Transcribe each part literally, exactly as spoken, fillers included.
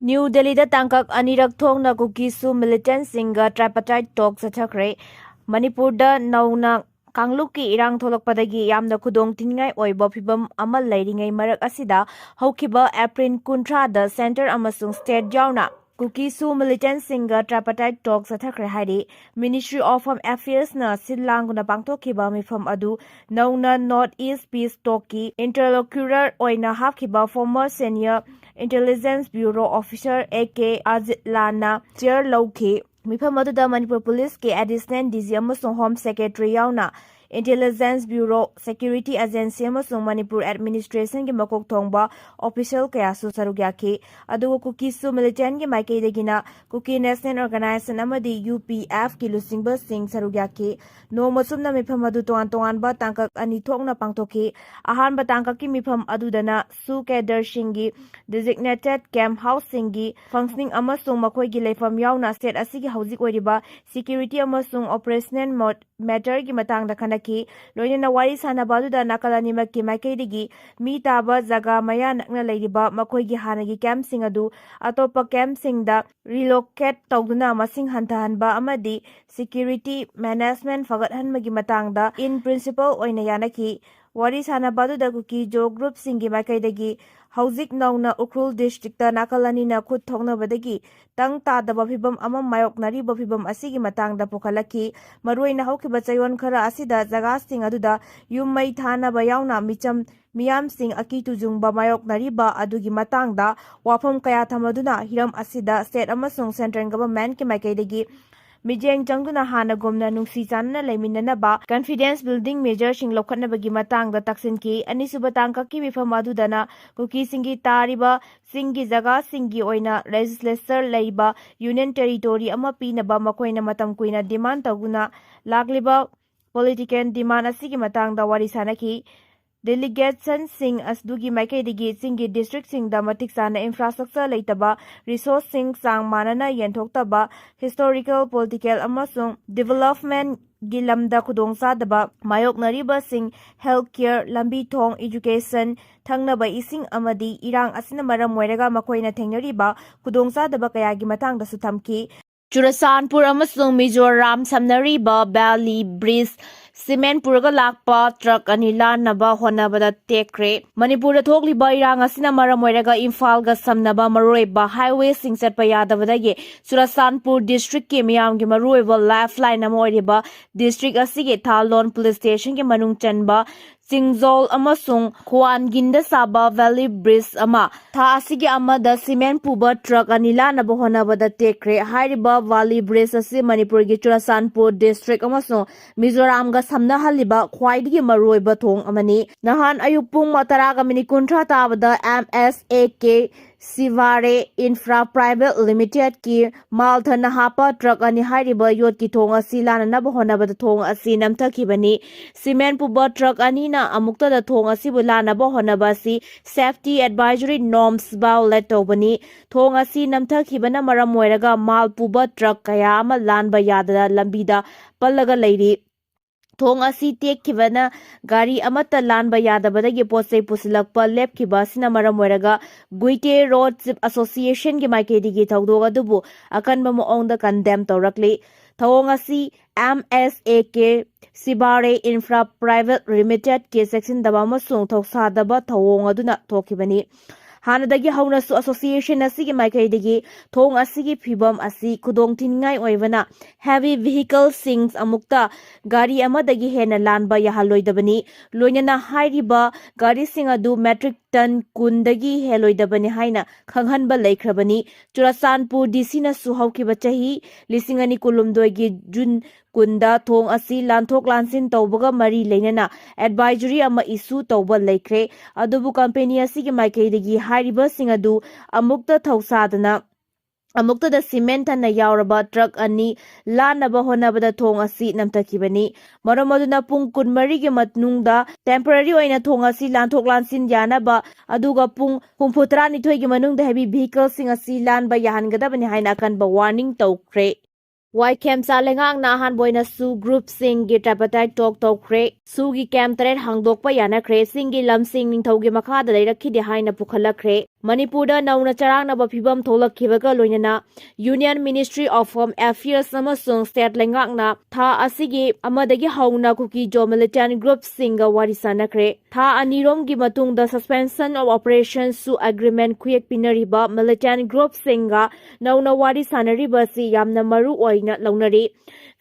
New ꯗꯦꯜꯂꯤꯗ ꯇꯥꯡꯀꯛ ꯑꯅꯤꯔꯛ ꯊꯣꯛꯅ ꯀꯨꯀꯤꯁꯨ ꯃꯤꯂꯤꯇꯦꯟꯠꯁꯤꯡꯒ tripartite talk ꯆꯠꯊꯈ꯭ꯔꯦ꯫ ꯃꯅꯤꯄꯨꯔꯗ ꯅꯧꯅ ꯀꯥꯡꯂꯨꯞꯀꯤ ꯏꯔꯥꯡ ꯊꯣꯛꯂꯛꯄꯗꯒꯤ ꯌꯥꯝꯅ ꯈꯨꯗꯣꯡ ꯊꯤꯅꯤꯡꯉꯥꯏ ꯑꯣꯏꯕ ꯐꯤꯕꯝ ꯑꯃ ꯂꯩꯔꯤꯉꯩ ꯃꯔꯛ ꯑꯁꯤꯗ, ꯍꯧꯈꯤꯕ ꯑꯦꯄ꯭ꯔꯤꯜ ꯀꯨꯟꯊ꯭ꯔꯥꯗ centre ꯑꯃꯁꯨꯡ state ꯌꯥꯎꯅ ꯀꯨꯀꯤꯁꯨ ꯃꯤꯂꯤꯇꯦꯟꯠꯁꯤꯡꯒ tripartite talk ꯆꯠꯊꯈ꯭ꯔꯦ ꯍꯥꯏꯔꯤ꯫ Ministry of Home Affairsꯅ ꯁꯤꯜ ꯂꯥꯡꯗꯨꯅ ꯄꯥꯡꯊꯣꯛꯈꯤꯕ ꯃꯤꯐꯝ ꯑꯗꯨ ꯅꯧꯅ North East Peace Talkꯀꯤ interlocutor ꯑꯣꯏꯅ ꯍꯥꯞꯈꯤꯕ former senior Intelligence Bureau officer A K Ajit Lalna chair ꯂꯧꯈꯤ꯫ ꯃꯤꯐꯝ ꯑꯗꯨꯗ ꯃꯅꯤꯄꯨꯔ ꯄꯨꯂꯤꯁꯀꯤ Additional D G ꯑꯃꯁꯨꯡ Home Secretary ꯌꯥꯎꯅ Intelligence Bureau, Security Agency ꯑꯃꯁꯨꯡ ꯃꯅꯤꯄꯨꯔ administrationꯒꯤ ꯃꯀꯣꯛ ꯊꯣꯡꯕ official ꯀꯌꯥꯁꯨ ꯁꯔꯨꯛ ꯌꯥꯈꯤ꯫ ꯑꯗꯨꯒ ꯀꯨꯀꯤꯁꯨ militantꯀꯤ ꯃꯥꯏꯀꯩꯗꯒꯤꯅ Kuki National Organisation ꯑꯃꯗꯤ UPFꯀꯤ ꯂꯨꯆꯤꯡꯕꯁꯤꯡ ꯁꯔꯨꯛ ꯌꯥꯈꯤ꯫ ꯅꯣꯡꯃ ꯆꯨꯞꯅ ꯃꯤꯐꯝ ꯑꯗꯨ ꯇꯣꯉꯥꯟ ꯇꯣꯉꯥꯟꯕ ꯇꯥꯡꯀꯛ ꯑꯅꯤ ꯊꯣꯛꯅ ꯄꯥꯡꯊꯣꯛꯈꯤ꯫ ꯑꯍꯥꯟꯕ ꯇꯥꯡꯀꯛꯀꯤ ꯃꯤꯐꯝ ꯑꯗꯨꯗꯅ ꯁꯨ cadreꯁꯤꯡꯒꯤ designated camp houseꯁꯤꯡꯒꯤ functioning ꯑꯃꯁꯨꯡ ꯃꯈꯣꯏꯒꯤ ꯂꯩꯐꯝ ꯌꯥꯎꯅ state ꯑꯁꯤꯒꯤ ꯍꯧꯖꯤꯛ ꯑꯣꯏꯔꯤꯕ security ꯑꯃꯁꯨꯡ operational mo-, matterꯒꯤ ꯃꯇꯥꯡꯗ ꯈꯟꯅꯈꯤ꯫ ꯂꯣꯏꯅꯅ ꯋꯥꯔꯤ ꯁꯥꯅꯕ ꯑꯗꯨꯗ ꯅꯥꯀꯜ ꯑꯅꯤꯃꯛꯀꯤ ꯃꯥꯏꯀꯩꯗꯒꯤ ꯃꯤ ꯇꯥꯕ ꯖꯒꯥ ꯃꯌꯥ ꯅꯛꯅ ꯂꯩꯔꯤꯕ ꯃꯈꯣꯏꯒꯤ ꯍꯥꯟꯅꯒꯤ campꯁꯤꯡ ꯑꯗꯨ ꯑꯇꯣꯞꯄ campꯁꯤꯡꯗ relocate ꯇꯧꯗꯨꯅ ꯃꯁꯤꯡ ꯍꯟꯊꯍꯟꯕ ꯑꯃꯗꯤ security management ꯐꯒꯠꯍꯟꯕꯒꯤ ꯃꯇꯥꯡꯗ in principle ꯑꯣꯏꯅ ꯌꯥꯅꯈꯤ꯫ ꯋꯥꯔꯤ ꯁꯥꯅꯕ ꯑꯗꯨꯗ ꯀꯨꯀꯤ ꯖꯣ groupꯁꯤꯡꯒꯤ ꯃꯥꯏꯀꯩꯗꯒꯤ ꯍꯧꯖꯤꯛ ꯅꯧꯅ ꯎꯈ꯭ꯔꯨꯜ districtꯇ ꯅꯥꯀꯜ ꯑꯅꯤꯅ ꯈꯨꯠ ꯊꯣꯛꯅꯕꯗꯒꯤ ꯇꯪ ꯇꯥꯗꯕ ꯐꯤꯚꯝ ꯑꯃ ꯃꯥꯌꯣꯛꯅꯔꯤꯕ ꯐꯤꯚꯝ ꯑꯁꯤꯒꯤ ꯃꯇꯥꯡꯗ ꯄꯨꯈꯠꯂꯛꯈꯤ꯫ ꯃꯔꯨꯑꯣꯏꯅ ꯍꯧꯈꯤꯕ ꯆꯌꯣꯜ ꯈꯔ ꯑꯁꯤꯗ ꯖꯒꯥꯁꯤꯡ ꯑꯗꯨꯗ ꯌꯨꯝ ꯃꯩ ꯊꯥꯅꯕ ꯌꯥꯎꯅ ꯃꯤꯆꯝ ꯃꯤꯌꯥꯝꯁꯤꯡ ꯑꯀꯤ ꯇꯨꯖꯨꯡꯕ ꯃꯥꯌꯣꯛꯅꯔꯤꯕ ꯑꯗꯨꯒꯤ ꯃꯇꯥꯡꯗ ꯋꯥꯐꯝ ꯀꯌꯥ ꯊꯝꯂꯗꯨꯅ ꯍꯤꯔꯝ ꯑꯁꯤꯗ state ꯑꯃꯁꯨꯡ central governmentꯀꯤ ꯃꯥꯏꯀꯩꯗꯒꯤ ꯃꯤꯠꯌꯦꯡ ꯆꯪꯗꯨꯅ ꯍꯥꯟꯅꯒꯨꯝꯅ ꯅꯨꯡꯁꯤ ꯆꯥꯟꯅꯅ ꯂꯩꯃꯤꯟꯅꯅꯕ confidence building measureꯁꯤꯡ ꯂꯧꯈꯠꯅꯕꯒꯤ ꯃꯇꯥꯡꯗ ꯇꯛꯁꯤꯟꯈꯤ꯫ ꯑꯅꯤꯁꯨꯕ ꯇꯥꯡꯀꯛꯀꯤ ꯃꯤꯐꯝ ꯑꯗꯨꯗꯅ ꯀꯨꯀꯤꯁꯤꯡꯒꯤ ꯇꯥꯔꯤꯕ ꯆꯤꯡꯒꯤ ꯖꯒꯥꯁꯤꯡꯒꯤ ꯑꯣꯏꯅ legislature ꯂꯩꯕ union territory ꯑꯃ ꯄꯤꯅꯕ ꯃꯈꯣꯏꯅ ꯃꯇꯝ ꯀꯨꯏꯅ demand ꯇꯧꯗꯨꯅ ꯂꯥꯛꯂꯤꯕ political demand ꯑꯁꯤꯒꯤ ꯃꯇꯥꯡꯗ ꯋꯥꯔꯤ ꯁꯥꯅꯈꯤ꯫ Delegationꯁꯤꯡ ꯑꯗꯨꯒꯤ ꯃꯥꯏꯀꯩꯗꯒꯤ ꯆꯤꯡꯒꯤ districtꯁꯤꯡꯗ ꯃꯇꯤꯛ ꯆꯥꯅ infrastructure ꯂꯩꯇꯕ, resourceꯁꯤꯡ ꯆꯥꯡ ꯃꯥꯟꯅꯅ ꯌꯦꯟꯊꯣꯛꯇꯕ, historical, political ꯑꯃꯁꯨꯡ development ꯒꯤ ꯂꯝꯗ ꯈꯨꯗꯣꯡꯆꯥꯗꯕ ꯃꯥꯌꯣꯛꯅꯔꯤꯕꯁꯤꯡ health care, ꯂꯝꯕꯤ ꯊꯣꯡ, education, ꯊꯛꯅꯕ ꯏꯁꯤꯡ ꯑꯃꯗꯤ ꯏꯔꯥꯡ ꯑꯁꯤꯅ ꯃꯔꯝ ꯑꯣꯏꯔꯒ ꯃꯈꯣꯏꯅ ꯊꯦꯡꯅꯔꯤꯕ ꯈꯨꯗꯣꯡꯆꯥꯗꯕ ꯀꯌꯥꯒꯤ ꯃꯇꯥꯡꯗꯁꯨ ꯊꯝꯈꯤ꯫ ꯆꯨꯔꯆꯥꯟꯄꯨꯔ ꯑꯃꯁꯨꯡ ꯃꯤꯖꯣꯔꯥꯝ ꯁꯝꯅꯔꯤꯕ valley bridge ꯁꯤꯃꯦꯟ ꯄꯨꯔꯒ ꯂꯥꯛꯄ ꯇ꯭ꯔꯛ ꯑꯅꯤ ꯂꯥꯟꯅꯕ ꯍꯣꯠꯅꯕꯗ ꯇꯦꯛꯈ꯭ꯔꯦ꯫ ꯃꯅꯤꯄꯨꯔꯗ ꯊꯣꯛꯂꯤꯕ ꯏꯔꯥꯡ ꯑꯁꯤꯅ ꯃꯔꯝ ꯑꯣꯏꯔꯒ ꯏꯝꯐꯥꯜꯒ ꯁꯝꯅꯕ ꯃꯔꯨꯑꯣꯏꯕ highwayꯁꯤꯡ ꯆꯠꯄ ꯌꯥꯗꯕꯗꯒꯤ ꯆꯨꯔꯆꯥꯟꯄꯨꯔ districtꯀꯤ ꯃꯤꯌꯥꯝꯒꯤ ꯃꯔꯨꯑꯣꯏꯕ lifeline ꯑꯃ ꯑꯣꯏꯔꯤꯕ district ꯑꯁꯤꯒꯤ ꯊꯥꯂꯣꯟ police stationꯒꯤ ꯃꯅꯨꯡ ꯆꯟꯕ ꯆꯤꯡꯖꯣꯜ ꯑꯃꯁꯨꯡ ꯈ꯭ꯋꯥꯟꯒꯤꯟꯗ ꯁꯥꯕ valley bridge ꯑꯃ ꯊꯥ ꯑꯁꯤꯒꯤ ꯑꯃꯗ ꯁꯤꯃꯦꯟ ꯄꯨꯕ ꯇ꯭ꯔꯛ ꯑꯅꯤ ꯂꯥꯟꯅꯕ ꯍꯣꯠꯅꯕꯗ ꯇꯦꯛꯈ꯭ꯔꯦ꯫ ꯍꯥꯏꯔꯤꯕ valley bridge ꯑꯁꯤ ꯃꯅꯤꯄꯨꯔꯒꯤ ꯆꯨꯔꯆꯥꯟꯄꯨꯔ district ꯑꯃꯁꯨꯡ ꯃꯤꯖꯣꯔꯥꯝꯒ ꯁꯝꯅꯍꯜꯂꯤꯕ ꯈ꯭ꯋꯥꯏꯗꯒꯤ ꯃꯔꯨꯑꯣꯏꯕ ꯊꯣꯡ ꯑꯃꯅꯤ꯫ ꯅꯍꯥꯟ ꯑꯌꯨꯛ ꯄꯨꯡ ꯇꯔꯥꯒ ꯃꯤꯅꯤꯠ ꯀꯨꯟꯊ꯭ꯔꯥ ꯇꯥꯕꯗ M S A K ꯁꯤꯕꯥꯔꯦ Infra Private Limitedꯀꯤ ꯃꯥꯜ ꯊꯟꯅ ꯍꯥꯞꯄ ꯇ꯭ꯔꯛ ꯑꯅꯤ ꯍꯥꯏꯔꯤꯕ ꯌꯣꯠꯀꯤ ꯊꯣꯡ ꯑꯁꯤ ꯂꯥꯟꯅꯅꯕ ꯍꯣꯠꯅꯕꯗ ꯊꯣꯡ ꯑꯁꯤ ꯅꯝꯊꯈꯤꯕꯅꯤ꯫ ꯁꯤꯃꯦꯟ ꯄꯨꯕ ꯇ꯭ꯔꯛ ꯑꯅꯤꯅ ꯑꯃꯨꯛꯇꯗ ꯊꯣꯡ ꯑꯁꯤꯕꯨ ꯂꯥꯟꯅꯕ ꯍꯣꯠꯅꯕ ꯑꯁꯤ safety advisory norms violate ꯇꯧꯕꯅꯤ꯫ ꯊꯣꯡ ꯑꯁꯤ ꯅꯝꯊꯈꯤꯕꯅ ꯃꯔꯝ ꯑꯣꯏꯔꯒ ꯃꯥꯜ ꯄꯨꯕ ꯇ꯭ꯔꯛ ꯀꯌꯥ ꯑꯃ ꯂꯥꯟꯕ ꯌꯥꯗꯅ ꯂꯝꯕꯤꯗ ꯄꯜꯂꯒ ꯂꯩꯔꯤ꯫ ꯊꯣꯡ ꯑꯁꯤ ꯇꯦꯛꯈꯤꯕꯅ ꯒꯥꯔꯤ ꯑꯃꯠꯇ ꯂꯥꯟꯕ ꯌꯥꯗꯕꯗꯒꯤ ꯄꯣꯠ ꯆꯩ ꯄꯨꯁꯤꯜꯂꯛꯄ ꯂꯦꯞꯈꯤꯕ ꯑꯁꯤꯅ ꯃꯔꯝ ꯑꯣꯏꯔꯒ ꯒꯨꯏꯇꯦ ꯔꯣꯗ ꯆꯤꯞ ꯑꯁꯣꯁꯤꯌꯦꯁꯟꯒꯤ ꯃꯥꯏꯀꯩꯗꯒꯤ ꯊꯧꯗꯣꯛ ꯑꯗꯨꯕꯨ ꯑꯀꯟꯕ ꯃꯑꯣꯡꯗ condemn ꯇꯧꯔꯛꯂꯤ꯫ ꯊꯧꯑꯣꯡ ꯑꯁꯤ M S A K ꯁꯤꯕꯥꯔꯦ Infra Private Limitedꯀꯤ ꯆꯦꯛꯁꯤꯟꯗꯕ ꯑꯃꯁꯨꯡ ꯊꯧꯁꯥꯗꯕ ꯊꯧꯑꯣꯡ ꯑꯗꯨꯅ ꯊꯣꯛꯈꯤꯕꯅꯤ꯫ ꯍꯥꯟꯅꯗꯒꯤ ꯍꯧꯅꯁꯨ ꯑꯁꯣꯁꯤꯌꯦꯁꯟ ꯑꯁꯤꯒꯤ ꯃꯥꯏꯀꯩꯗꯒꯤ ꯊꯣꯡ ꯑꯁꯤꯒꯤ ꯐꯤꯕꯝ ꯑꯁꯤ ꯈꯨꯗꯣꯡꯊꯤꯅꯤꯡꯉꯥꯏ ꯑꯣꯏꯕꯅ heavy vehicleꯁꯤꯡ ꯑꯃꯨꯛꯇ ꯒꯥꯔꯤ ꯑꯃꯗꯒꯤ ꯍꯦꯟꯅ ꯂꯥꯟꯕ ꯌꯥꯍꯜꯂꯣꯏꯗꯕꯅꯤ꯫ ꯂꯣꯏꯅꯅ ꯍꯥꯏꯔꯤꯕ ꯒꯥꯔꯤꯁꯤꯡ ꯑꯗꯨ metric ton ꯀꯨꯟꯗꯒꯤ ꯍꯦꯜꯂꯣꯏꯗꯕꯅꯤ ꯍꯥꯏꯅ ꯈꯪꯍꯟꯕ ꯂꯩꯈ꯭ꯔꯕꯅꯤ꯫ ꯆꯨꯔꯆꯥꯟꯄꯨꯔ DCꯅꯁꯨ ꯍꯧꯈꯤꯕ ꯆꯍꯤ ꯂꯤꯁꯤꯡ ꯑꯅꯤ ꯀꯨꯟꯍꯨꯝꯗꯣꯏꯒꯤ June ꯀꯨꯟꯗ ꯊꯣꯡ ꯑꯁꯤ ꯂꯥꯟꯊꯣꯛ ꯂꯥꯟꯁꯤꯟ ꯇꯧꯕꯒ ꯃꯔꯤ ꯂꯩꯅꯅ advisory ꯑꯃ issue ꯇꯧꯕ ꯂꯩꯈ꯭ꯔꯦ꯫ ꯑꯗꯨꯕꯨ company ꯑꯁꯤꯒꯤ ꯃꯥꯏꯀꯩꯗꯒꯤ ꯍꯥꯏꯔꯤꯕꯁꯤꯡ ꯑꯗꯨ ꯑꯃꯨꯛꯇ ꯊꯧꯁꯥꯗꯅ ꯑꯃꯨꯛꯇꯗ ꯁꯤꯃꯦꯟ ꯊꯟꯅ ꯌꯥꯎꯔꯕ ꯇ꯭ꯔꯛ ꯑꯅꯤ ꯂꯥꯟꯅꯕ ꯍꯣꯠꯅꯕꯗ ꯊꯣꯡ ꯑꯁꯤ ꯅꯝꯊꯈꯤꯕꯅꯤ꯫ ꯃꯔꯝ ꯑꯗꯨꯅ ꯄꯨꯡ ꯀꯨꯟꯃꯔꯤꯒꯤ ꯃꯅꯨꯡꯗ temporary ꯑꯣꯏꯅ ꯊꯣꯡ ꯑꯁꯤ ꯂꯥꯟꯊꯣꯛ ꯂꯥꯟꯁꯤꯟ ꯌꯥꯅꯕ, ꯑꯗꯨꯒ ꯄꯨꯡ ꯍꯨꯝꯐꯨ ꯇꯔꯥꯅꯤꯊꯣꯏꯒꯤ ꯃꯅꯨꯡꯗ heavy vehicleꯁꯤꯡ ꯑꯁꯤ ꯂꯥꯟꯕ ꯌꯥꯍꯟꯒꯗꯕꯅꯤ ꯍꯥꯏꯅ ꯑꯀꯟꯕ warning ꯇꯧꯈ꯭ꯔꯦ꯫ ꯋꯥꯏ ꯈꯦꯝꯆꯥ ꯂꯩꯉꯥꯛꯅ ꯑꯍꯥꯟꯕ ꯑꯣꯏꯅ ꯁꯨ ꯒ꯭ꯔꯨꯞꯁꯤꯡꯒꯤ tripartite talk ꯇꯧꯈ꯭ꯔꯦ꯫ ꯁꯨꯒꯤ camp ꯇꯔꯦꯠ ꯍꯥꯡꯗꯣꯛꯄ ꯌꯥꯅꯈ꯭ꯔꯦ꯫ ꯆꯤꯡꯒꯤ ꯂꯝꯁꯤꯡ ꯅꯤꯡꯊꯧꯒꯤ ꯃꯈꯥꯗ ꯂꯩꯔꯛꯈꯤꯗꯦ ꯍꯥꯏꯅ ꯄꯨꯈꯠꯂꯛꯈ꯭ꯔꯦ꯫ ꯃꯅꯤꯄꯨꯔꯗ ꯅꯧꯅ ꯆꯔꯥꯡꯅꯕ ꯐꯤꯕꯝ ꯊꯣꯛꯂꯛꯈꯤꯕꯒ ꯂꯣꯏꯅꯅ Union Ministry of Home Affairs ꯑꯃꯁꯨꯡ state ꯂꯩꯉꯥꯛꯅ ꯊꯥ ꯑꯁꯤꯒꯤ ꯑꯃꯗꯒꯤ ꯍꯧꯅ ꯀꯨꯀꯤ-ꯖꯣ militant groupꯁꯤꯡꯒ ꯋꯥꯔꯤ ꯁꯥꯅꯈ꯭ꯔꯦ꯫ ꯊꯥ ꯑꯅꯤꯔꯣꯝꯒꯤ ꯃꯇꯨꯡꯗ Suspension of Operation ꯁꯨ agreement ꯈꯨꯌꯦꯛ ꯄꯤꯅꯔꯤꯕ militant groupꯁꯤꯡꯒ ꯅꯧꯅ ꯋꯥꯔꯤ ꯁꯥꯅꯔꯤꯕ ꯑꯁꯤ ꯌꯥꯝꯅ ꯃꯔꯨ ꯑꯣꯏꯅ ꯂꯧꯅꯔꯤ꯫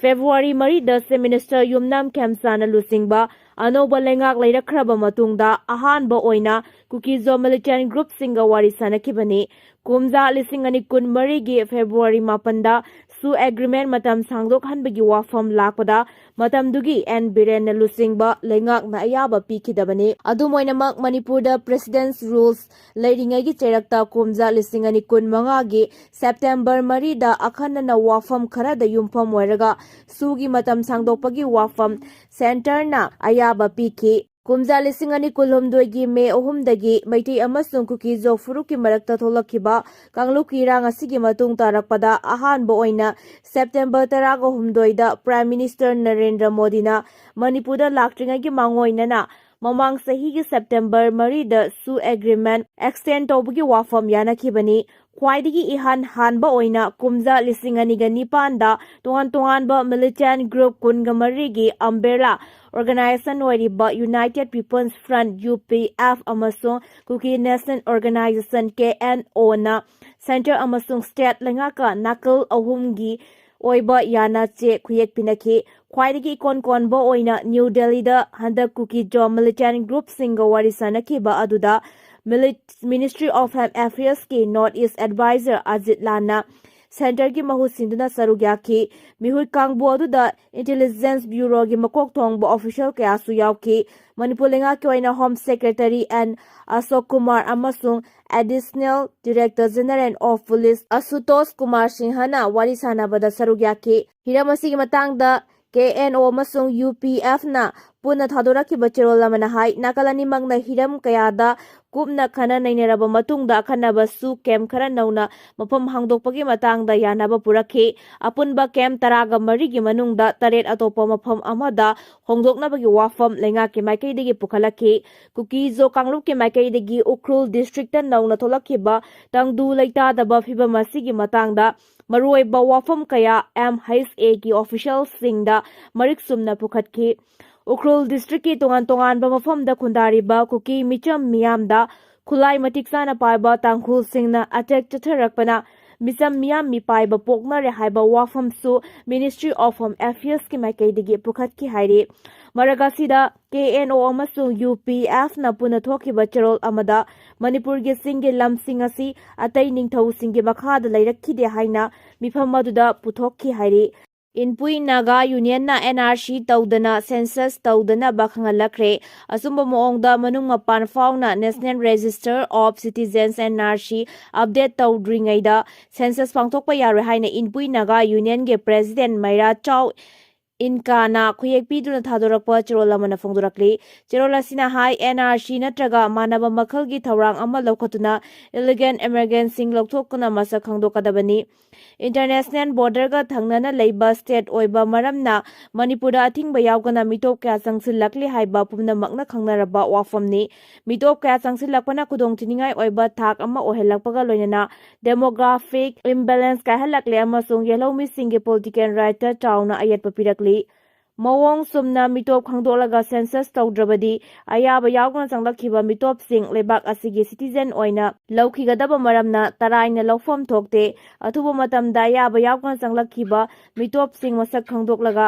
February ꯃꯔꯤꯗ Chief Minister ꯌꯨꯝꯅꯥꯝ ꯈꯦꯝꯆꯥꯅ ꯂꯨꯆꯤꯡꯕ ꯑꯅꯧꯕ ꯂꯩꯉꯥꯛ ꯂꯩꯔꯛꯈ꯭ꯔꯕ ꯃꯇꯨꯡꯗ ꯑꯍꯥꯟꯕ ꯑꯣꯏꯅ ꯀꯨꯀꯤ-ꯖꯣ militant groupꯁꯤꯡꯒ ꯋꯥꯔꯤ ꯁꯥꯅꯈꯤꯕꯅꯤ꯫ ꯀꯨꯝꯖꯥ ꯂꯤꯁꯤꯡ ꯑꯅꯤ ꯀꯨꯟꯃꯔꯤꯒꯤ February ꯃꯥꯄꯟꯗ ꯁꯨ agreement ꯃꯇꯝ ꯁꯥꯡꯗꯣꯛꯍꯟꯕꯒꯤ ꯋꯥꯐꯝ ꯂꯥꯛꯄꯗ ꯃꯇꯝꯗꯨꯒꯤ ꯑꯦꯟ ꯕꯤꯔꯦꯟꯅ ꯂꯨꯆꯤꯡꯕ ꯂꯩꯉꯥꯛꯅ ꯑꯌꯥꯕ ꯄꯤꯈꯤꯗꯕꯅꯤ꯫ ꯑꯗꯨꯝ ꯑꯣꯏꯅꯃꯛ, ꯃꯅꯤꯄꯨꯔꯗ President's Rules ꯂꯩꯔꯤꯉꯩꯒꯤ ꯆꯩꯔꯛꯇ ꯀꯨꯝꯖꯥ ꯂꯤꯁꯤꯡ ꯑꯅꯤ ꯀꯨꯟꯃꯉꯥꯒꯤ September ꯃꯔꯤꯗ ꯑꯈꯟꯅꯅ ꯋꯥꯐꯝ ꯈꯔꯗ ꯌꯨꯝꯐꯝ ꯑꯣꯏꯔꯒ ꯁꯨꯒꯤ ꯃꯇꯝ ꯁꯥꯡꯗꯣꯛꯄꯒꯤ ꯋꯥꯐꯝ centreꯅ ꯑꯌꯥꯕ ꯄꯤꯈꯤ꯫ ꯀꯨꯝꯖꯥ ꯂꯤꯁꯤꯡ ꯑꯅꯤ ꯀꯨꯟꯍꯨꯝꯗꯣꯏꯒꯤ May ꯑꯍꯨꯝꯗꯒꯤ ꯃꯩꯇꯩ ꯑꯃꯁꯨꯡ ꯀꯨꯀꯤ-ꯖꯣ ꯐꯨꯔꯨꯞꯀꯤ ꯃꯔꯛꯇ ꯊꯣꯛꯂꯛꯈꯤꯕ ꯀꯥꯡꯂꯨꯞꯀꯤ ꯏꯔꯥꯡ ꯑꯁꯤꯒꯤ ꯃꯇꯨꯡ ꯇꯥꯔꯛꯄꯗ ꯑꯍꯥꯟꯕ ꯑꯣꯏꯅ September ꯇꯔꯥꯒ ꯍꯨꯝꯗꯣꯏꯗ Prime Minister ꯅꯔꯦꯟꯗ꯭ꯔ ꯃꯣꯗꯤꯅ ꯃꯅꯤꯄꯨꯔꯗ ꯂꯥꯛꯇ꯭ꯔꯤꯉꯩꯒꯤ ꯃꯥꯡꯑꯣꯏꯅꯅ ꯃꯃꯥꯡ ꯆꯍꯤꯒꯤ September ꯃꯔꯤꯗ ꯁꯨ agreement extend ꯇꯧꯕꯒꯤ ꯋꯥꯐꯝ ꯌꯥꯅꯈꯤꯕꯅꯤ꯫ ꯈ꯭ꯋꯥꯏꯗꯒꯤ ꯏꯍꯥꯟ ꯍꯥꯟꯕ ꯑꯣꯏꯅ ꯀꯨꯝꯖꯥ ꯂꯤꯁꯤꯡ ꯑꯅꯤꯒ ꯅꯤꯄꯥꯟꯗ ꯇꯣꯉꯥꯟ ꯇꯣꯉꯥꯟꯕ militant group ꯀꯨꯟꯒ ꯃꯔꯤꯒꯤ umbrella organization ꯑꯣꯏꯔꯤꯕ United People's Front, U P F, ꯑꯃꯁꯨꯡ Kuki National Organization, K N O, ꯅ centre ꯑꯃꯁꯨꯡ state ꯂꯩꯉꯥꯛꯀ ꯅꯥꯀꯜ ꯑꯍꯨꯝꯒꯤ ꯑꯣꯏꯕ ꯌꯥꯅ ꯆꯦ ꯈꯨꯌꯦꯛ ꯄꯤꯅꯈꯤ꯫ ꯈ꯭ꯋꯥꯏꯗꯒꯤ ꯏꯀꯣꯟ ꯀꯣꯟꯕ ꯑꯣꯏꯅ ꯅ꯭ꯌꯨ ꯗꯦꯜꯂꯤꯗ ꯍꯟꯗꯛ ꯀꯨꯀꯤ-ꯖꯣ militant groupꯁꯤꯡꯒ ꯋꯥꯔꯤ ꯁꯥꯅꯈꯤꯕ ꯑꯗꯨꯗ Mili-, Ministry of Home Affairsꯀꯤ North East Advisor Ajit ꯂꯥꯟꯅ centreꯒꯤ ꯃꯍꯨꯠ ꯁꯤꯟꯗꯨꯅ ꯁꯔꯨꯛ ꯌꯥꯈꯤ꯫ ꯃꯤꯍꯨꯠ ꯀꯥꯡꯕꯨ ꯑꯗꯨꯗ Intelligence Bureauꯒꯤ ꯃꯀꯣꯛ ꯊꯣꯡꯕ official ꯀꯌꯥꯁꯨ ꯌꯥꯎꯈꯤ꯫ ꯃꯅꯤꯄꯨꯔ ꯂꯩꯉꯥꯛꯀꯤ ꯑꯣꯏꯅ Home Secretary N Ashok Kumar ꯑꯃꯁꯨꯡ Additional Director General of Police ꯑꯁꯨꯇꯣꯁ Kumar ꯁꯤꯡꯍꯅ ꯋꯥꯔꯤ ꯁꯥꯅꯕꯗ ꯁꯔꯨꯛ ꯌꯥꯈꯤ꯫ ꯍꯤꯔꯝ ꯑꯁꯤꯒꯤ ꯃꯇꯥꯡꯗ ꯀꯦ ꯑꯦꯟ ꯑꯣ ꯑꯃꯁꯨꯡ ꯌꯨ ꯄꯤ ꯑꯦꯐꯅ ꯄꯨꯟꯅ ꯊꯥꯗꯣꯔꯛꯈꯤꯕ ꯆꯦꯔꯣꯜ ꯑꯃꯅ ꯍꯥꯏ, ꯅꯥꯀꯜ ꯑꯅꯤꯃꯛꯅ ꯍꯤꯔꯝ ꯀꯌꯥꯗ ꯀꯨꯞꯅ ꯈꯟꯅ ꯅꯩꯅꯔꯕ ꯃꯇꯨꯡꯗ ꯑꯈꯟꯅꯕꯁꯨ ꯀꯦꯝꯞ ꯈꯔ ꯅꯧꯅ ꯃꯐꯝ ꯍꯥꯡꯗꯣꯛꯄꯒꯤ ꯃꯇꯥꯡꯗ ꯌꯥꯅꯕ ꯄꯨꯔꯛꯈꯤ꯫ ꯑꯄꯨꯟꯕ ꯀꯦꯝꯞ ꯇꯔꯥꯒ ꯃꯔꯤꯒꯤ ꯃꯅꯨꯡꯗ ꯇꯔꯦꯠ ꯑꯇꯣꯞꯄ ꯃꯐꯝ ꯑꯃꯗ ꯍꯣꯡꯗꯣꯛꯅꯕꯒꯤ ꯋꯥꯐꯝ ꯂꯩꯉꯥꯛꯀꯤ ꯃꯥꯏꯀꯩꯗꯒꯤ ꯄꯨꯈꯠꯂꯛꯈꯤ꯫ ꯀꯨꯀꯤ-ꯖꯣ ꯀꯥꯡꯂꯨꯞꯀꯤ ꯃꯥꯏꯀꯩꯗꯒꯤ ꯎꯈ꯭ꯔꯨꯜ ꯗꯤꯁꯇ꯭ꯔꯤꯛꯇ ꯅꯧꯅ ꯊꯣꯛꯂꯛꯈꯤꯕ ꯇꯪꯗꯨ ꯂꯩꯇꯥꯗꯕ ꯐꯤꯕꯝ ꯑꯁꯤꯒꯤ ꯃꯇꯥꯡꯗ ꯃꯔꯨꯑꯣꯏꯕ ꯋꯥꯐꯝ ꯀꯌꯥ ꯑꯦꯝ ꯑꯩꯆ ꯑꯦꯒꯤ ꯑꯣꯐꯤꯁꯤꯌꯦꯜꯁꯤꯡꯗ ꯃꯔꯤꯛ ꯆꯨꯝꯅ ꯄꯨꯈꯠꯈꯤ꯫ ꯎꯈ꯭ꯔꯨꯜ ꯗꯤꯁꯇ꯭ꯔꯤꯛꯀꯤ ꯇꯣꯉꯥꯟ ꯇꯣꯉꯥꯟꯕ ꯃꯐꯝꯗ ꯈꯨꯟꯗꯥꯔꯤꯕ ꯀꯨꯀꯤ ꯃꯤꯆꯝ ꯃꯤꯌꯥꯝꯗ ꯈꯨꯠꯂꯥꯏ ꯃꯇꯤꯛ ꯆꯥꯅ ꯄꯥꯏꯕ ꯇꯥꯡꯈꯨꯜꯁꯤꯡꯅ ꯑꯦꯇꯦꯛ ꯆꯠꯊꯔꯛꯄꯅ ꯃꯤꯆꯝ ꯃꯤꯌꯥꯝ ꯃꯤꯄꯥꯏꯕ ꯄꯣꯛꯅꯔꯦ ꯍꯥꯏꯕ ꯋꯥꯐꯝꯁꯨ Ministry of Home Affairsꯀꯤ ꯃꯥꯏꯀꯩꯗꯒꯤ ꯄꯨꯈꯠꯈꯤ ꯍꯥꯏꯔꯤ꯫ ꯃꯔꯛ ꯑꯁꯤꯗ ꯀꯦ ꯑꯦꯟ ꯑꯣ ꯑꯃꯁꯨꯡ ꯌꯨ ꯄꯤ ꯑꯦꯐꯅ ꯄꯨꯟꯅ ꯊꯣꯛꯈꯤꯕ ꯆꯦꯔꯣꯜ ꯑꯃꯗ ꯃꯅꯤꯄꯨꯔꯒꯤ ꯆꯤꯡꯒꯤ ꯂꯝꯁꯤꯡ ꯑꯁꯤ ꯑꯇꯩ ꯅꯤꯡꯊꯧꯁꯤꯡꯒꯤ ꯃꯈꯥꯗ ꯂꯩꯔꯛꯈꯤꯗꯦ ꯍꯥꯏꯅ ꯃꯤꯐꯝ ꯑꯗꯨꯗ ꯄꯨꯊꯣꯛꯈꯤ ꯍꯥꯏꯔꯤ꯫ ꯏꯟꯄꯨꯏ ꯅꯥꯒꯥ ꯌꯨꯅꯤꯌꯟꯅ ꯑꯦꯟ ꯑꯥꯔ ꯁꯤ ꯇꯧꯗꯅ ꯁꯦꯟꯁꯁ ꯇꯧꯗꯅꯕ ꯈꯪꯍꯜꯂꯛꯈ꯭ꯔꯦ꯫ ꯑꯆꯨꯝꯕ ꯃꯑꯣꯡꯗ ꯃꯅꯨꯡ ꯃꯄꯥꯟ ꯐꯥꯎꯅ National Register of Citizens, N R C, update ꯇꯧꯗ꯭ꯔꯤꯉꯩꯗ ꯁꯦꯟꯁꯁ ꯄꯥꯡꯊꯣꯛꯄ ꯌꯥꯔꯣꯏ ꯍꯥꯏꯅ ꯏꯟꯄꯨꯏ ꯅꯥꯒꯥ ꯌꯨꯅꯤꯌꯟꯒꯤ ꯄ꯭ꯔꯦꯁꯤꯗꯦꯟꯠ ꯃꯩꯔꯥ ꯆꯥꯎ ꯏꯟꯀꯥꯅ ꯈꯨꯌꯦꯛ ꯄꯤꯗꯨꯅ ꯊꯥꯗꯣꯔꯛꯄ ꯆꯦꯔꯣꯜ ꯑꯃꯅ ꯐꯣꯡꯗꯣꯔꯛꯂꯤ꯫ ꯆꯦꯔꯣꯜ ꯑꯁꯤꯅ ꯍꯥꯏ, ꯑꯦꯟ ꯑꯥꯔ ꯁꯤ ꯅꯠꯇ꯭ꯔꯒ ꯃꯥꯟꯅꯕ ꯃꯈꯜꯒꯤ ꯊꯧꯔꯥꯡ ꯑꯃ ꯂꯧꯈꯠꯇꯨꯅ ꯏꯂꯤꯒꯦꯜ ꯏꯃꯤꯒ꯭ꯔꯦꯟꯠꯁꯤꯡ ꯂꯧꯊꯣꯛꯇꯨꯅ ꯃꯁꯛ ꯈꯪꯗꯣꯛꯀꯗꯕꯅꯤ꯫ ꯏꯟꯇꯔꯅꯦꯁꯅꯦꯜ ꯕꯣꯔꯗꯔꯒ ꯊꯪꯅꯅ ꯂꯩꯕ ꯁ꯭ꯇꯦꯠ ꯑꯣꯏꯕ ꯃꯔꯝꯅ ꯃꯅꯤꯄꯨꯔꯗ ꯑꯊꯤꯡꯕ ꯌꯥꯎꯗꯅ ꯃꯤꯇꯣꯞ ꯀꯌꯥ ꯆꯪꯁꯤꯜꯂꯛꯂꯤ ꯍꯥꯏꯕ ꯄꯨꯝꯅꯃꯛꯅ ꯈꯪꯅꯔꯕ ꯋꯥꯐꯝꯅꯤ꯫ ꯃꯤꯇꯣꯞ ꯀꯌꯥ ꯆꯪꯁꯤꯜꯂꯛꯄꯅ ꯈꯨꯗꯣꯡꯊꯤꯅꯤꯡꯉꯥꯏ ꯑꯣꯏꯕ ꯊꯥꯛ ꯑꯃ ꯑꯣꯏꯍꯜꯂꯛꯄꯒ ꯂꯣꯏꯅꯅ ꯗꯦꯃꯣꯒ꯭ꯔꯥꯐꯤꯛ ꯏꯝꯕꯦꯂꯦꯟꯁ ꯀꯥꯏꯍꯜꯂꯛꯂꯦ ꯑꯃꯁꯨꯡ ꯌꯦꯜꯍꯧꯃꯤꯁꯤꯡꯒꯤ ꯄꯣꯂꯤꯇꯤꯀꯦꯜ ꯔꯥꯏꯠꯇ ꯆꯥꯎꯅ ꯑꯌꯦꯠꯄ ꯄꯤꯔꯛꯂꯤ꯫ ꯃꯑꯣꯡ ꯆꯨꯝꯅ ꯃꯤꯇꯣꯞ ꯈꯪꯗꯣꯛꯂꯒ ꯁꯦꯟꯁꯁ ꯇꯧꯗ꯭ꯔꯕꯗꯤ ꯑꯌꯥꯕ ꯌꯥꯎꯗꯅ ꯆꯪꯂꯛꯈꯤꯕ ꯃꯤꯇꯣꯞꯁꯤꯡ ꯂꯩꯕꯥꯛ ꯑꯁꯤꯒꯤ ꯁꯤꯇꯤꯖꯦꯟ ꯑꯣꯏꯅ ꯂꯧꯈꯤꯒꯗꯕ ꯃꯔꯝꯅ ꯇꯔꯥꯏꯅ ꯂꯧꯐꯝ ꯊꯣꯛꯇꯦ꯫ ꯑꯊꯨꯕ ꯃꯇꯝꯗ ꯑꯌꯥꯕ ꯌꯥꯎꯗꯅ ꯆꯪꯂꯛꯈꯤꯕ ꯃꯤꯇꯣꯞꯁꯤꯡ ꯃꯁꯛ ꯈꯪꯗꯣꯛꯂꯒ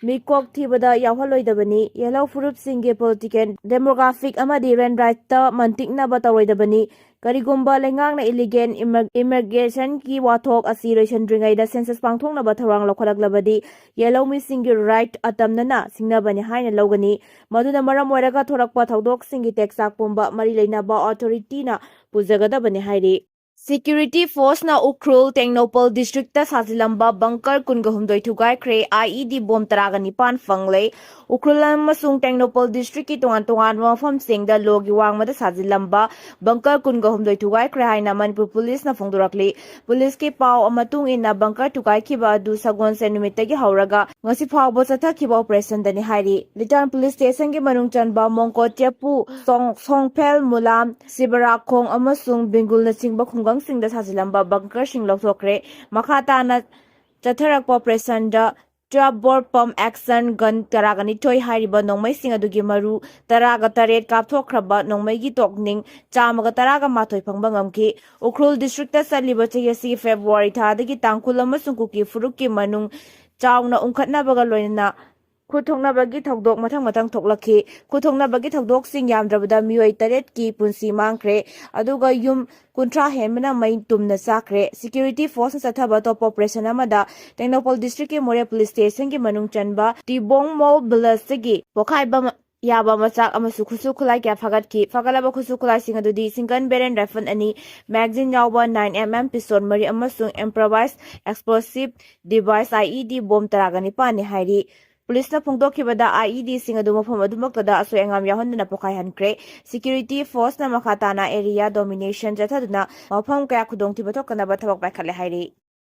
ꯃꯤꯀꯣꯛ ꯊꯤꯕꯗ ꯌꯥꯎꯍꯜꯂꯣꯏꯗꯕꯅꯤ꯫ ꯌꯦꯜꯍꯧ ꯐꯨꯔꯨꯞꯁꯤꯡꯒꯤ ꯄꯣꯂꯤꯇꯤꯀꯦꯜ, ꯗꯦꯃꯣꯒ꯭ꯔꯥꯐꯤꯛ ꯑꯃꯗꯤ ꯂꯦꯟꯗ ꯔꯥꯏꯠꯇ ꯃꯟꯇꯤꯛꯅꯕ ꯇꯧꯔꯣꯏꯗꯕꯅꯤ꯫ ꯀꯔꯤꯒꯨꯝꯕ ꯂꯩꯉꯥꯛꯅ ꯏꯂꯤꯒꯦꯜ ꯏꯃ-, ꯏꯃꯤꯒ꯭ꯔꯦꯁꯟꯒꯤ ꯋꯥꯊꯣꯛ ꯑꯁꯤ ꯂꯣꯏꯁꯤꯟꯗ꯭ꯔꯤꯉꯩꯗ ꯁꯦꯟꯁꯁ ꯄꯥꯡꯊꯣꯛꯅꯕ ꯊꯧꯔꯥꯡ ꯂꯧꯈꯠꯂꯛꯂꯕꯗꯤ ꯌꯦꯜꯍꯧꯃꯤꯁꯤꯡꯒꯤ ꯔꯥꯏꯠ ꯑꯇꯝꯅꯅ ꯁꯤꯡꯅꯕꯅꯤ ꯍꯥꯏꯅ ꯂꯧꯒꯅꯤ꯫ ꯃꯗꯨꯅ ꯃꯔꯝ ꯑꯣꯏꯔꯒ ꯊꯣꯔꯛꯄ ꯊꯧꯗꯣꯛꯁꯤꯡꯒꯤ ꯇꯦꯛꯆꯥꯛ ꯄꯨꯝꯕ ꯃꯔꯤ ꯂꯩꯅꯕ ꯑꯣꯊꯣꯔꯤꯇꯤꯅ ꯄꯨꯖꯒꯗꯕꯅꯤ ꯍꯥꯏꯔꯤ꯫ Security Force ꯅ ꯎꯈ꯭ꯔꯨꯜ ꯇꯦꯡꯅꯧꯄꯜ district ꯇ ꯁꯥꯖꯤꯜꯂꯝꯕ bunker ꯀꯨꯟꯒ ꯍꯨꯝꯗꯣꯏ ꯊꯨꯒꯥꯏꯈ꯭ꯔꯦ꯫ I E D bomb ꯇꯔꯥꯒ ꯅꯤꯄꯥꯟ ꯐꯪꯂꯦ꯫ ꯎꯈ꯭ꯔꯨꯜ ꯑꯃꯁꯨꯡ ꯇꯦꯡꯅꯧꯄꯜ district ꯀꯤ ꯇꯣꯉꯥꯟ ꯇꯣꯉꯥꯟꯕ ꯃꯐꯝꯁꯤꯡꯗ ꯂꯣꯒꯤ ꯋꯥꯡꯃꯗ ꯁꯥꯖꯤꯜꯂꯝꯕ bunker ꯀꯨꯟꯒ ꯍꯨꯝꯗꯣꯏ ꯊꯨꯒꯥꯏꯈ꯭ꯔꯦ ꯍꯥꯏꯅ ꯃꯅꯤꯄꯨꯔ ꯄꯨꯂꯤꯁꯅ ꯐꯣꯡꯗꯣꯔꯛꯂꯤ꯫ ꯄꯨꯂꯤꯁꯀꯤ ꯄꯥꯎ ꯃꯇꯨꯡ ꯏꯟꯅ bunker ꯊꯨꯒꯥꯏꯈꯤꯕ ꯑꯗꯨ ꯁꯒꯣꯜꯁꯦꯟ ꯅꯨꯃꯤꯠꯇꯒꯤ ꯍꯧꯔꯒ ꯉꯁꯤ ꯐꯥꯎꯕ ꯆꯠꯊꯈꯤꯕ operation ꯗꯅꯤ ꯍꯥꯏꯔꯤ꯫ ꯂꯤꯇꯥꯟ police station ꯒꯤ ꯃꯅꯨꯡ ꯆꯟꯕ ꯃꯣꯡꯀꯣ ꯆꯦꯄꯨ, ꯁꯣꯡ-, ꯁꯣꯡꯐꯦꯜ ꯃꯨꯂꯥꯝ, ꯁꯤꯕꯔꯥꯈꯣꯡ ꯑꯃꯁꯨꯡ ꯕꯤꯡꯒꯨꯜꯅꯆꯤꯡꯕ ꯈꯨꯡꯒꯪꯁꯤꯡꯗ ꯁꯥꯖꯤꯜꯂꯝꯕ bunker ꯁꯤꯡ ꯂꯧꯊꯣꯛꯈ꯭ꯔꯦ꯫ ꯃꯈꯥ ꯇꯥꯅ ꯆꯠꯊꯔꯛꯄ operation ꯗ twelve bore pump action gun ꯇꯔꯥꯒ ꯅꯤꯊꯣꯏ ꯍꯥꯏꯔꯤꯕ ꯅꯣꯡꯃꯩꯁꯤꯡ ꯑꯗꯨꯒꯤ ꯃꯔꯨ ꯇꯔꯥꯒ ꯇꯔꯦꯠ ꯀꯥꯞꯊꯣꯛꯈ꯭ꯔꯕ ꯅꯣꯡꯃꯩꯒꯤ ꯇꯣꯛꯅꯤꯡ ꯆꯥꯝꯃꯒ ꯇꯔꯥꯒ ꯃꯥꯊꯣꯏ ꯐꯪꯕ ꯉꯝꯈꯤ꯫ ꯎꯈ꯭ꯔꯨꯜ district ꯇ ꯆꯠꯂꯤꯕ ꯆꯍꯤ ꯑꯁꯤꯒꯤ February ꯊꯥꯗꯒꯤ ꯇꯥꯡꯈꯨꯜ ꯑꯃꯁꯨꯡ ꯀꯨꯀꯤ ꯐꯨꯔꯨꯞꯀꯤ ꯃꯅꯨꯡ ꯆꯥꯎꯅ ꯎꯪꯈꯠꯅꯕꯒ ꯂꯣꯏꯅꯅ ꯈꯨꯠ ꯊꯣꯛꯅꯕꯒꯤ ꯊꯧꯗꯣꯛ ꯃꯊꯪ ꯃꯊꯪ ꯊꯣꯛꯂꯛꯈꯤ꯫ ꯈꯨꯠ ꯊꯣꯛꯅꯕꯒꯤ ꯊꯧꯗꯣꯛꯁꯤꯡ ꯌꯥꯝꯗ꯭ꯔꯕꯗ ꯃꯤꯑꯣꯏ ꯇꯔꯦꯠꯀꯤ ꯄꯨꯟꯁꯤ ꯃꯥꯡꯈ꯭ꯔꯦ, ꯑꯗꯨꯒ ꯌꯨꯝ ꯀꯨꯟꯊ꯭ꯔꯥ ꯍꯦꯟꯕꯅ ꯃꯩ ꯇꯨꯝꯅ ꯆꯥꯛꯈ꯭ꯔꯦ꯫ Security Force ꯅ ꯆꯠꯊꯕ ꯑꯇꯣꯞꯄ operation ꯑꯃꯗ ꯇꯦꯡꯅꯧꯄꯜ district ꯀꯤ ꯃꯣꯔꯦ police station ꯒꯤ ꯃꯅꯨꯡ ꯆꯟꯕ ꯇꯤꯕꯣꯡꯃꯣꯜ village ꯇꯒꯤ ꯄꯣꯈꯥꯏꯕ ꯃ-, ꯌꯥꯕ ꯃꯆꯥꯛ ꯑꯃꯁꯨꯡ ꯈꯨꯠꯁꯨ ꯈꯨꯠꯂꯥꯏ ꯀꯌꯥ ꯐꯥꯒꯠꯈꯤ꯫ ꯐꯥꯒꯠꯂꯕ ꯈꯨꯠꯁꯨ ꯈꯨꯠꯂꯥꯏꯁꯤꯡ ꯑꯗꯨꯗꯤ single barrel rifle ꯑꯅꯤ, magazine ꯌꯥꯎꯕ nine M M pistol ꯃꯔꯤ ꯑꯃꯁꯨꯡ improvised explosive device, I E D, bomb ꯇꯔꯥꯒ ꯅꯤꯄꯥꯟꯅꯤ ꯍꯥꯏꯔꯤ꯫ ꯄꯨꯂꯤꯁꯅ ꯐꯣꯡꯗꯣꯛꯈꯤꯕꯗ, I E D ꯁꯤꯡ ꯑꯗꯨ ꯃꯐꯝ ꯑꯗꯨꯃꯛꯇꯗ ꯑꯁꯣꯏ ꯑꯉꯥꯝ ꯌꯥꯎꯍꯟꯗꯅ ꯄꯣꯈꯥꯏꯍꯟꯈ꯭ꯔꯦ꯫ Security Force ꯅ ꯃꯈꯥ ꯇꯥꯅ area domination ꯆꯠꯊꯗꯨꯅ ꯃꯐꯝ ꯀꯌꯥ ꯈꯨꯗꯣꯡꯊꯤꯕ ꯊꯣꯛꯇꯅꯕ ꯊꯕꯛ ꯄꯥꯏꯈꯠꯂꯦ ꯍꯥꯏꯔꯤ꯫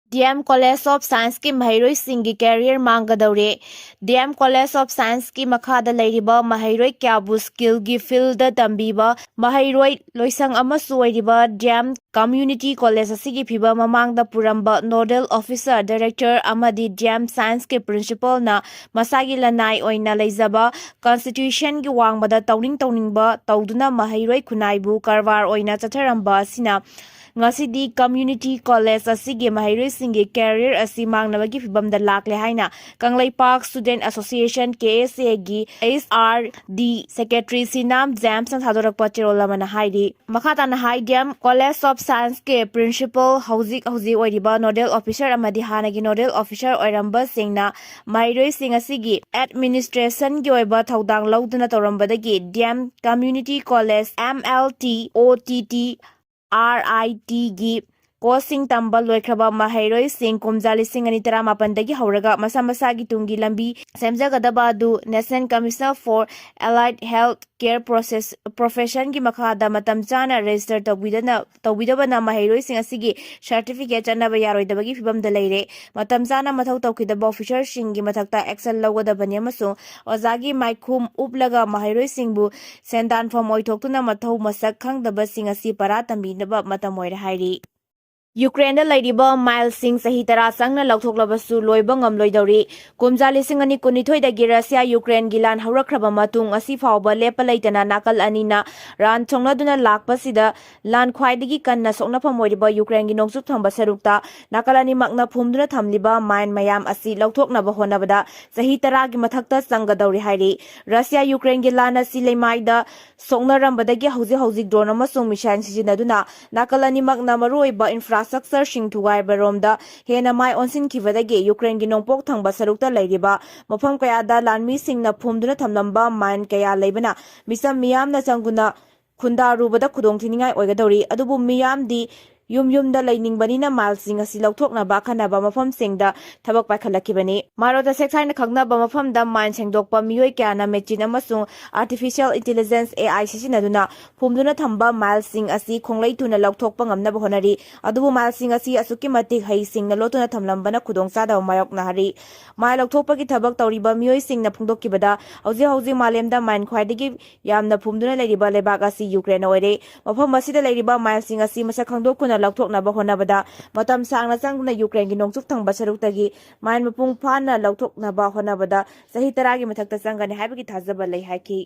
D M College of Science ꯀꯤ ꯃꯍꯩꯔꯣꯏꯁꯤꯡꯒꯤ career ꯃꯥꯡꯒꯗꯧꯔꯦ꯫ D M College of Science ꯀꯤ ꯃꯈꯥꯗ ꯂꯩꯔꯤꯕ ꯃꯍꯩꯔꯣꯏ ꯀꯌꯥꯕꯨ skill ꯒꯤ field ꯗ ꯇꯝꯕꯤꯕ ꯃꯍꯩꯔꯣꯏ ꯂꯣꯏꯁꯪ ꯑꯃꯁꯨ ꯑꯣꯏꯔꯤꯕ D M Community College ꯑꯁꯤꯒꯤ ꯐꯤꯕꯝ ꯃꯃꯥꯡꯗ ꯄꯨꯔꯝꯕ nodal officer, director ꯑꯃꯗꯤ D M Science ꯀꯤ principal ꯅ ꯃꯁꯥꯒꯤ ꯂꯅꯥꯏ ꯑꯣꯏꯅ ꯂꯩꯖꯕ constitution ꯒꯤ ꯋꯥꯡꯃꯗ ꯇꯧꯅꯤꯡ ꯇꯧꯅꯤꯡꯕ ꯇꯧꯗꯨꯅ ꯃꯍꯩꯔꯣꯏ ꯈꯨꯟꯅꯥꯏꯕꯨ ꯀꯔꯕꯥꯔ ꯑꯣꯏꯅ ꯆꯠꯊꯔꯝꯕ ꯑꯁꯤꯅ ꯉꯁꯤꯗꯤ community college ꯑꯁꯤꯒꯤ ꯃꯍꯩꯔꯣꯏꯁꯤꯡꯒꯤ career ꯑꯁꯤ ꯃꯥꯡꯅꯕꯒꯤ ꯐꯤꯚꯝꯗ ꯂꯥꯛꯂꯦ ꯍꯥꯏꯅ Kangleipak Student Association, K S A ꯒꯤ H R D secretary ꯁꯤꯅꯥꯝ ꯖꯦꯝꯁꯅ ꯊꯥꯗꯣꯔꯛꯄ ꯆꯦꯔꯣꯜ ꯑꯃꯅ ꯍꯥꯏꯔꯤ꯫ ꯃꯈꯥ ꯇꯥꯅ ꯍꯥꯏ, D M College of Science ꯀꯤ principal, ꯍꯧꯖꯤꯛ ꯍꯧꯖꯤꯛ ꯑꯣꯏꯔꯤꯕ nodal officer ꯑꯃꯗꯤ ꯍꯥꯟꯅꯒꯤ nodal officer ꯑꯣꯏꯔꯝꯕꯁꯤꯡꯅ ꯃꯍꯩꯔꯣꯏꯁꯤꯡ ꯑꯁꯤꯒꯤ administration ꯒꯤ ꯑꯣꯏꯕ ꯊꯧꯗꯥꯡ ꯂꯧꯗꯨꯅ ꯇꯧꯔꯝꯕꯗꯒꯤ D M Community College, M L T, O T T, R I ꯇꯤꯒꯤ ꯀꯣꯔꯁꯁꯤꯡ ꯇꯝꯕ ꯂꯣꯏꯈ꯭ꯔꯕ ꯃꯍꯩꯔꯣꯏꯁꯤꯡ ꯀꯨꯝꯖꯥ ꯂꯤꯁꯤꯡ ꯑꯅꯤ ꯇꯔꯥꯃꯥꯄꯟꯗꯒꯤ ꯍꯧꯔꯒ ꯃꯁꯥ ꯃꯁꯥꯒꯤ ꯇꯨꯡꯒꯤ ꯂꯝꯕꯤ ꯁꯦꯝꯖꯒꯗꯕ ꯑꯗꯨ National Commission for Allied Health Care Process Professionꯒꯤ ꯃꯈꯥꯗ ꯃꯇꯝ ꯆꯥꯅ register ꯇꯧꯕꯤꯗꯅ ꯇꯧꯕꯤꯗꯕꯅ ꯃꯍꯩꯔꯣꯏꯁꯤꯡ ꯑꯁꯤꯒꯤ certificate ꯆꯠꯅꯕ ꯌꯥꯔꯣꯏꯗꯕꯒꯤ ꯐꯤꯕꯝꯗ ꯂꯩꯔꯦ꯫ ꯃꯇꯝ ꯆꯥꯅ ꯃꯊꯧ ꯇꯧꯈꯤꯗꯕ officerꯁꯤꯡꯒꯤ ꯃꯊꯛꯇ action ꯂꯧꯒꯗꯕꯅꯤ ꯑꯃꯁꯨꯡ ꯑꯣꯖꯥꯒꯤ ꯃꯥꯏꯈꯨꯝ ꯎꯞꯂꯒ ꯃꯍꯩꯔꯣꯏꯁꯤꯡꯕꯨ ꯁꯦꯟꯗꯥꯟꯐꯝ ꯑꯣꯏꯊꯣꯛꯇꯨꯅ ꯃꯊꯧ ꯃꯁꯛ ꯈꯪꯗꯕꯁꯤꯡ ꯑꯁꯤ ꯄꯔꯥ ꯇꯝꯕꯤꯅꯕ ꯃꯇꯝ ꯑꯣꯏꯔꯦ ꯍꯥꯏꯔꯤ꯫ ꯌꯨꯀ꯭ꯔꯦꯟꯗ ꯂꯩꯔꯤꯕ ꯃꯥꯏꯜꯁꯤꯡ ꯆꯍꯤ ꯇꯔꯥ ꯆꯪꯅ ꯂꯧꯊꯣꯛꯂꯕꯁꯨ ꯂꯣꯏꯕ ꯉꯝꯂꯣꯏꯗꯧꯔꯤ꯫ ꯀꯨꯝꯖꯥ ꯂꯤꯁꯤꯡ ꯑꯅꯤ ꯀꯨꯟꯅꯤꯊꯣꯏꯗꯒꯤ ꯔꯁꯤꯌꯥ ꯌꯨꯀ꯭ꯔꯦꯟꯒꯤ ꯂꯥꯟ ꯍꯧꯔꯛꯈ꯭ꯔꯕ ꯃꯇꯨꯡ ꯑꯁꯤ ꯐꯥꯎꯕ ꯂꯦꯞꯄ ꯂꯩꯇꯅ ꯅꯥꯀꯜ ꯑꯅꯤꯅ ꯔꯥꯟ ꯁꯣꯛꯅꯗꯨꯅ ꯂꯥꯛꯄꯁꯤꯗ ꯂꯥꯟ ꯈ꯭ꯋꯥꯏꯗꯒꯤ ꯀꯟꯅ ꯁꯣꯛꯅꯐꯝ ꯑꯣꯏꯔꯤꯕ ꯌꯨꯀ꯭ꯔꯦꯟꯒꯤ ꯅꯣꯡꯆꯨꯞ ꯊꯪꯕ ꯁꯔꯨꯛꯇ ꯅꯥꯀꯜ ꯑꯅꯤꯃꯛꯅ ꯐꯨꯝꯗꯨꯅ ꯊꯝꯂꯤꯕ ꯃꯥꯏꯟ ꯃꯌꯥꯝ ꯑꯁꯤ ꯂꯧꯊꯣꯛꯅꯕ ꯍꯣꯠꯅꯕꯗ ꯆꯍꯤ ꯇꯔꯥꯒꯤ ꯃꯊꯛꯇ ꯆꯪꯒꯗꯧꯔꯤ ꯍꯥꯏꯔꯤ꯫ ꯔꯁꯤꯌꯥ ꯌꯨꯀ꯭ꯔꯦꯟꯒꯤ ꯂꯥꯟ ꯑꯁꯤ ꯂꯩꯃꯥꯏꯗ ꯁꯣꯛꯅꯔꯝꯕꯗꯒꯤ ꯍꯧꯖꯤꯛ ꯍꯧꯖꯤꯛ drone ꯑꯃꯁꯨꯡ missile ꯁꯤꯖꯤꯟꯅꯗꯨꯅ ꯅꯥꯀꯜ ꯑꯅꯤꯃꯛꯅ ꯃꯔꯨꯑꯣꯏꯕ infrastructureꯁꯤꯡ ꯊꯨꯒꯥꯏꯕꯔꯣꯝꯗ ꯍꯦꯟꯅ ꯃꯥꯏ ꯑꯣꯟꯁꯤꯟꯈꯤꯕꯗꯒꯤ ꯌꯨꯀ꯭ꯔꯦꯟꯒꯤ ꯅꯣꯡꯄꯣꯛ ꯊꯪꯕ ꯁꯔꯨꯛꯇ ꯂꯩꯔꯤꯕ ꯃꯐꯝ ꯀꯌꯥꯗ ꯂꯥꯟꯃꯤꯁꯤꯡꯅ ꯐꯨꯝꯗꯨꯅ ꯊꯝꯂꯝꯕ ꯃꯥꯏꯟ ꯀꯌꯥ ꯂꯩꯕꯅ ꯃꯤꯆꯝ ꯃꯤꯌꯥꯝꯅ ꯆꯪꯗꯨꯅ ꯈꯨꯟꯗꯥꯔꯨꯕꯗ ꯈꯨꯗꯣꯡꯊꯤꯅꯤꯡꯉꯥꯏ ꯑꯣꯏꯒꯗꯧꯔꯤ꯫ ꯑꯗꯨꯕꯨ ꯃꯤꯌꯥꯝꯗꯤ ꯌꯨꯝ ꯌꯨꯝꯗ ꯂꯩꯅꯤꯡꯕꯅꯤꯅ ꯃꯥꯏꯜꯁꯤꯡ ꯑꯁꯤ ꯂꯧꯊꯣꯛꯅꯕ ꯑꯈꯟꯅꯕ ꯃꯐꯝꯁꯤꯡꯗ ꯊꯕꯛ ꯄꯥꯏꯈꯠꯂꯛꯈꯤꯕꯅꯤ꯫ Myrotechnics ꯍꯥꯏꯅ ꯈꯪꯅꯕ ꯃꯐꯝꯗ ꯃꯥꯏꯟ ꯁꯦꯡꯗꯣꯛꯄ ꯃꯤꯑꯣꯏ ꯀꯌꯥꯅ machine ꯑꯃꯁꯨꯡ artificial intelligence, A I, ꯁꯤꯖꯤꯟꯅꯗꯨꯅ ꯐꯨꯝꯗꯨꯅ ꯊꯝꯕ ꯃꯥꯏꯜꯁꯤꯡ ꯑꯁꯤ ꯈꯣꯡꯂꯩ ꯊꯨꯅ ꯂꯧꯊꯣꯛꯄ ꯉꯝꯅꯕ ꯍꯣꯠꯅꯔꯤ꯫ ꯑꯗꯨꯕꯨ ꯃꯥꯏꯜꯁꯤꯡ ꯑꯁꯤ ꯑꯁꯨꯛꯀꯤ ꯃꯇꯤꯛ ꯍꯩꯁꯤꯡꯅ ꯂꯣꯠꯇꯨꯅ ꯊꯝꯂꯝꯕꯅ ꯈꯨꯗꯣꯡꯆꯥꯗꯕ ꯃꯥꯌꯣꯛꯅꯍꯜꯂꯤ꯫ ꯃꯥꯏ ꯂꯧꯊꯣꯛꯄꯒꯤ ꯊꯕꯛ ꯇꯧꯔꯤꯕ ꯃꯤꯑꯣꯏꯁꯤꯡꯅ ꯐꯣꯡꯗꯣꯛꯈꯤꯕꯗ, ꯍꯧꯖꯤꯛ ꯍꯧꯖꯤꯛ ꯃꯥꯂꯦꯝꯗ ꯃꯥꯏꯟ ꯈ꯭ꯋꯥꯏꯗꯒꯤ ꯌꯥꯝꯅ ꯐꯨꯝꯗꯨꯅ ꯂꯩꯔꯤꯕ ꯂꯩꯕꯥꯛ ꯑꯁꯤ ꯌꯨꯀ꯭ꯔꯦꯟ ꯑꯣꯏꯔꯦ꯫ ꯃꯐꯝ ꯑꯁꯤꯗ ꯂꯩꯔꯤꯕ ꯃꯥꯏꯜꯁꯤꯡ ꯑꯁꯤ ꯃꯁꯛ ꯈꯪꯗꯣꯛꯇꯨꯅ ꯂꯧꯊꯣꯛꯅꯕ ꯍꯣꯠꯅꯕꯗ ꯃꯇꯝ ꯁꯥꯡꯅ ꯆꯪꯗꯨꯅ ꯌꯨꯀ꯭ꯔꯦꯟꯒꯤ ꯅꯣꯡꯆꯨꯞ ꯊꯪꯕ ꯁꯔꯨꯛꯇꯒꯤ ꯃꯥꯏꯟ ꯃꯄꯨꯡ ꯐꯥꯅ ꯂꯧꯊꯣꯛꯅꯕ ꯍꯣꯠꯅꯕꯗ ꯆꯍꯤ ꯇꯔꯥꯒꯤ ꯃꯊꯛꯇ ꯆꯪꯒꯅꯤ ꯍꯥꯏꯕꯒꯤ ꯊꯥꯖꯕ ꯂꯩ ꯍꯥꯏꯈꯤ꯫